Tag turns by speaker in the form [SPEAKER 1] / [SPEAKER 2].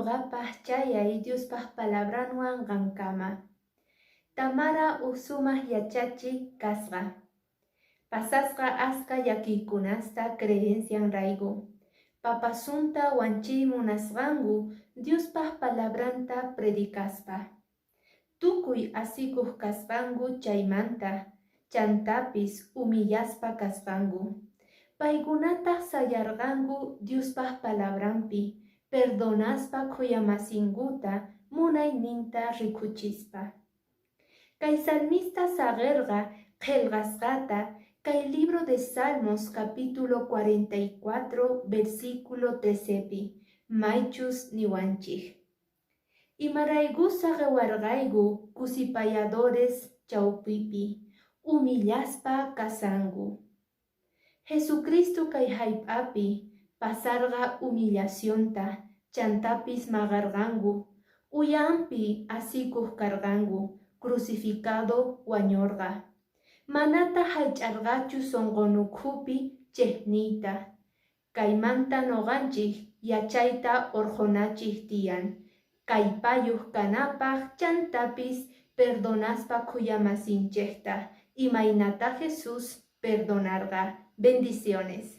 [SPEAKER 1] Nuqapaq chayay Diospaq palabranwan qankama. Tamara uj sumaq yachachiq kasqa. Pasasqa aska llakiykunasta creencianrayku. Papasunta wanchiy munasqanku Diospaq palabranta predicaspa. Tukuy asikuq kasqanku chaymanta, chantapis humillaspa kasqanku. Paykunataq sayarqanku Diospaq palabranpi, perdonaspa khuyamasinkuta munayninta rikuchispa. Kay salmista saqirqa qillqasqata kay libro de Salmos capítulo 44 versículo 13pi, maychus niwanchik. Imarayku saqiwarqayku kusipayadores chawpipi, humillaspa kasanku. Jesucristo kay hallp'api pasarqa humillacionta, chantapis maqarqanku, uyanpi asikuq karqanku, crucificado wañurqa. Manataq hallch'arqachu sunqun ukhupi chiqniyta. Kaymanta nuqanchik yachayta urqhunachik tiyan, kallpayuq kanapaq chantapis perdonaspa khuyamasinchikta, imaynata Jesús perdonarqa. Bendiciones.